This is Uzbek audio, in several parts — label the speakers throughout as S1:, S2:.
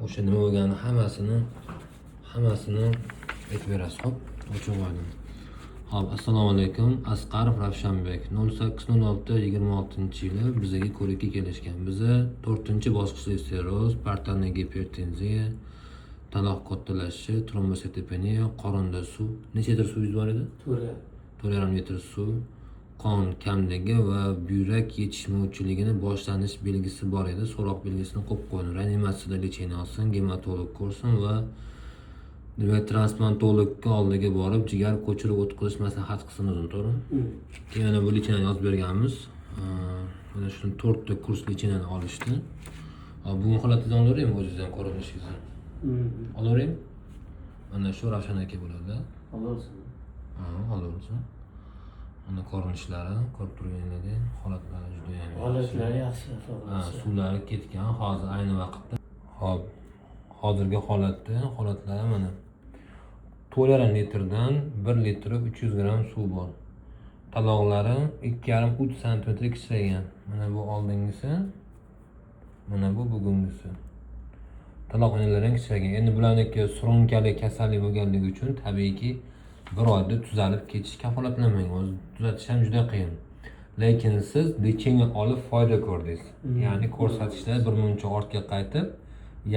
S1: O'sha nima bo'lganini hammasini aytib berasiz. Xo'p, o'chirib qo'ydim. Xo'p, assalomu alaykum. Asqarov Ravshanbek 08.06.26 yili bizaga ko'rikka kelishgan. Biza to'rtinchi bosqichli sirroz, portalniy gipertenziya, taloq kattalashishi, trombositopeniya, qorinda suv. Necha litr suvingiz bor edi?
S2: To'rt.
S1: 4,5 litr suv, qon kamligi va buyrak yetishmovchiligini boshlanish belgisi bor edi. So'roq belgisini qo'yib qo'ydim. Reanimatsiyada лечение olsin, gematolog ko'rsin va demak, transplantologga oldiga borib, jigar ko'chirib o'tkazish maslahat qilsin o'zini, to'g'rimi? Keyin mana bu лечение ni yozib berganmiz. Mana shuni to'rtta kurs лечение ni olishdi. Hop, bugun holatingizni olaveraymi, o'zingizni ko'rinishingizni? Olaveraymi? Mana shu Ravshan aka bo'ladi.
S2: Olaversin.
S1: Ha, olaversin. Uni ko'rinishlari, ko'rib turganingizdek, holatlari judayam yaxshi.
S2: Holatlari yaxshi.
S1: Ha, suvlari ketgan hozir ayni vaqtda. Hop, hozirgi holatda, holatlari mana 4,5 litrdan 1 litr 300 gramm suv bor. Taloqlari 2,5-3 santimetr kichraygan. Mana bu oldingisi, mana bu bugungisi. Taloq inalari ham kichraygan. Endi bularniki surunkali kasallik bo'lganligi uchun, tabiiyki, bir oyda tuzalib ketish kafolatlanmagan. O'zi tuzatish ham juda qiyin. Lekin siz лечение olib foyda ko'rdingiz. Ya'ni ko'rsatishlar bir muncha ortga qaytib,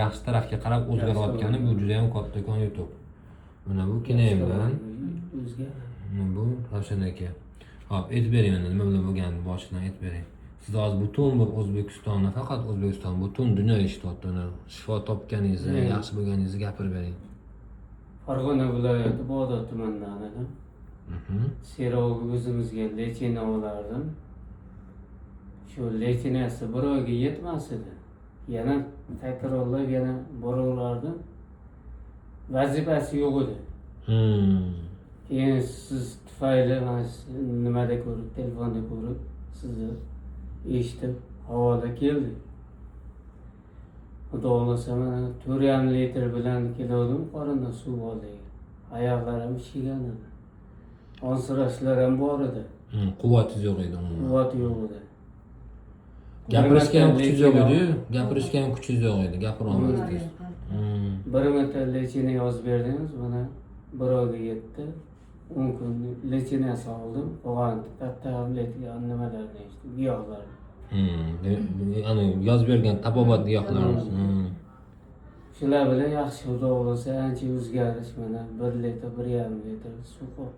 S1: yaxshi tarafga qarab o'zgarayotgani, bu juda ham kattakon yutuq. Mana bu Kinayim bilan
S2: O'zga.
S1: Mana bu Ravshan aka. Hop, aytib bering, mana nima bilan bo'lganini boshidan aytib bering. Siz hozir butun bir O'zbekiston, nafaqat O'zbekiston, butun dunyo eshityapti uni. Shifo topganingizni, yaxshi bo'lganingizni gapirib bering.
S2: Farg'ona viloyati, Bag'dod tumanidan edim. Serovi o'zimizga лечение olardim. Shu лечение si bir oyga yetmas edi. Yana takrorlab, yana boraverardim. Vazifasi yo'q edi. Keyin siz tufayli, mana shu nimada ko'rib, telefonda ko'rib, sizni eshitib, havola keldi. Xudo xohlasa, mana 4,5 litr bilan kelgandim qorinda suv borligi. Oyoqlarim ishigan edi. Onsirashlar ham bor edi.
S1: Quvvatingiz yo'q edi umuman.
S2: Quvvat yo'q edi.
S1: Gapirishga ham
S2: Bir marta
S1: kuchingiz yo'q
S2: лечение
S1: edi-yu. Gapirishga ham kuchingiz yo'q edi. Gapira olmasdingiz.
S2: Bir marta лечение yozib berdingiz, mana bir oyga yetdi. 10 kun лечение si oldim. Qolgan katta tabletka, nimalarni ichdim, giyohlarni.
S1: Ani yozib bergan tabobat giyohlarimiz.
S2: Shular bilan yaxshi, xudo xohlasa, ancha o'zgarish, mana 1 litr, 1,5 litr suv qoldi.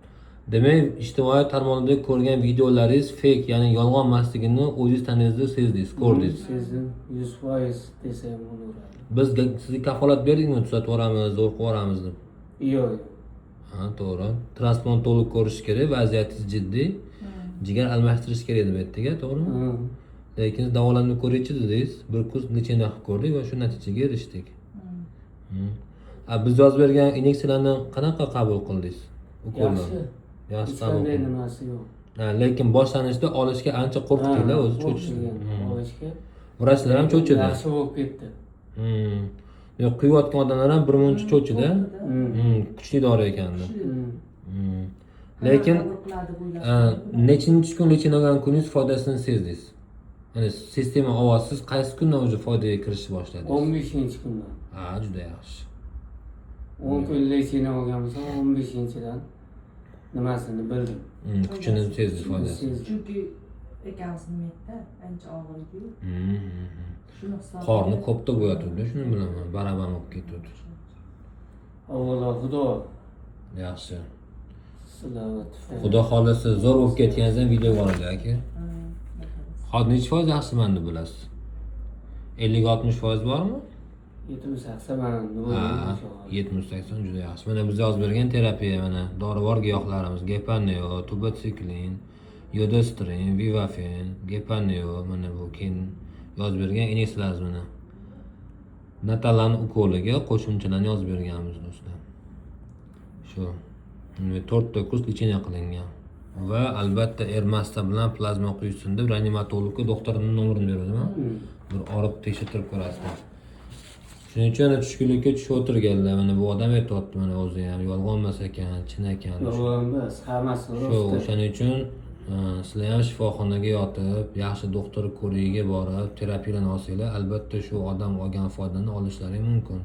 S1: Demak, ijtimoiy tarmoqlarda ko'rgan videolaringiz fake, ya'ni yolg'on emasligini o'zingiz tanangizda sezdingiz, ko'rdingiz.
S2: Sezdim, 100% desam bo'laveradi.
S1: Biz sizga kafolat berdikmi, tuzatib yuboramiz, zo'r qilib yuboramiz deb?
S2: Yo'q.
S1: Ha, to'g'ri. Transplantolog ko'rish kerak, vaziyatingiz jiddiy. Jigar almashtirish kerak deb aytdik, a, to'g'rimi? Lekin davolanib ko'ringchi dedingiz. Bir kurs лечение qilib ko'rdik va shu natijaga erishdik. A biz yozib bergan inyeksiyalarni qanaqa qabul qildingiz? Ukollarni?
S2: Yaxshi.
S1: Yaxshi
S2: Hech
S1: qabul
S2: qanday
S1: qildingiz.
S2: nimasi yo'q.
S1: Ha, lekin boshlanishda olishga ancha qo'rqdinglar, o'zi cho'chishdi.
S2: Qo'rqilgan olishga.
S1: Vrachlar ham cho'chidi.
S2: Yaxshi bo'lib ketdi.
S1: Yo'q, quyayotgan odamlar ham birmuncha cho'chidi. Kuchli dori ekandi. Lekin nechinchi kun лечение olgan kuningiz foydasini sezdingiz? Ya'ni sistema ovoz, qaysi kundan уже foydaga kirishni boshladingiz?
S2: 15-kundan.
S1: Ha, juda yaxshi.
S2: 10 kun лечение olgan bo'lsam, 15-dan nimasini bildim.
S1: Kuchini sezdingiz, foydasini.
S2: Sezdim.
S3: Chunki akamiz nima aytdi, ancha og'ir ediyu, shuni hisobiga.
S1: Qorni ko'pda bo'yatuvdi, shuni bilaman, baraban bo'lib ketuvdi.
S2: Avvalo Xudo
S1: Yaxshi.
S2: sizlar tufayli.
S1: Xudo xohlasa, zo'r bo'lib ketganingizdan videoga oladi, aka. Hozir nechi foiz yaxshiman deb bilasiz? 50-60% bormi?
S2: 70-80 man.
S1: Ha, 70-80 juda yaxshi. Mana biz yozib bergan terapiya, mana dorivor giyohlarimiz: Gepaneo, tubatsiklin, yodostrin, Vivafen, Gepaneo, mana bu keyin yozib bergan inyeksiyalarimiz, mana. Natalan ukoliga qo'shimchalarni yozib berganmiz, do'stlar. Shu. To'rtta kurs лечение qilingan. Va albatta Ermasta bilan plazma quysin deb reanimatologga doktorning nomerini berdim. Bir olib tekshirtirib ko'rasizlar. Shuning uchun ana tushkunlikka tushib o'tirganlar. Mana bu odam aytyapti, mana o'zi ham yolg'on emas ekan, chin ekan.
S2: Yolg'on emas, hammasi
S1: Shu
S2: rost.
S1: o'shaning uchun Sizlar ham shifoxonaga yotib, yaxshi doktor ko'rigiga borib, terapiyalarni olsanglar, albatta shu odam olgan foydani olishlaring mumkin.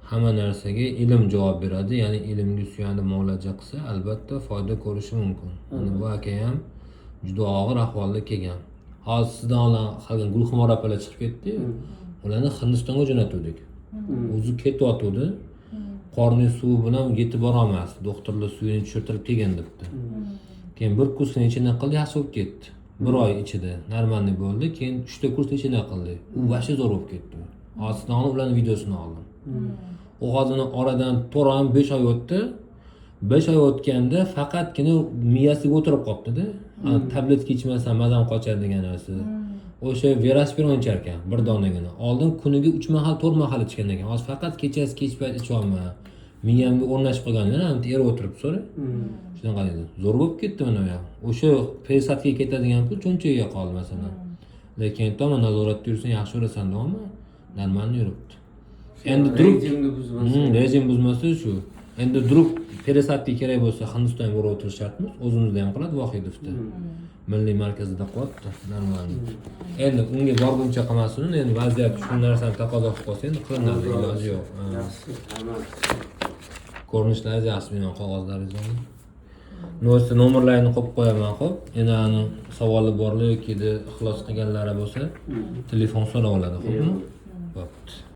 S1: Hamma narsaga ilm javob beradi, ya'ni ilmga suyanib muolaja qilsa, albatta foyda ko'rishi mumkin. Mana bu aka ham juda og'ir ahvolda kelgan. Hozir sizdan oldin qolgan Gulxumor opalar chiqib ketdi-yu, ularni Hindistonga jo'natuvdik. O'zi ketyotgandi, qorni suvi bilan yetib borolmasdi. Doktorlar suvini tushirtirib kelgin debdi. Keyin bir kurs лечение qildi, yaxshi bo'lib ketdi. Bir oy ichida нормальный bo'ldi. Keyin 3 ta kurs лечение qildi, u вообще zo'r bo'lib ketdi. Hozir sizdan oldin ularni videosini oldim. U hozir oradan 4 oy, 5 oy o'tdi. 5 oy o'tganda faqatgina miyasiga o'tirib qolibdida, tabletka ichmasam mazam qochadi degan narsa. O'sha verospiron ichar ekan bir donagina. Oldin kuniga uch mahal, to'rt mahal ichgan ekan, hozir faqat kechasi, kech payt ichyapman, miyamga o'rnashib qolgan. Yana erib o'tiribdi, so'ra, shunaqa deydi. Zo'r bo'lib ketdi. Mana bu ham o'sha пересадка ga ketadigan pul cho'ntagiga qoldi, masalan. Lekin aytyapman, nazoratda yursang, yaxshi yurasan deyapman, нормально yuribdi endi. Вдруг
S2: Rejimni buzmasa.
S1: Rejim buzmasa shu. Endi вдруг пересадка kerak bo'lsa, Hindistonga borib o'tirish shart emas, o'zimizda ham qiladi, Vohidovda, milliy markazida qilyapti нормально. Endi unga borguncha qilmasin, endi vaziyat shu narsani taqozo qilib qolsa, endi qilinadi, iloji yo'q. Ha.
S2: Yaxshi, tamom.
S1: Ko'rinishlaringiz yaxshi, men qog'ozlaringizni oldim. No'sa nomerlarini qo'yib qo'yaman, xo'p. Endi ani savoli borlar yoki ixlos qilganlari bo'lsa, telefon so'rab oladi, xo'pmi? Bo'pti.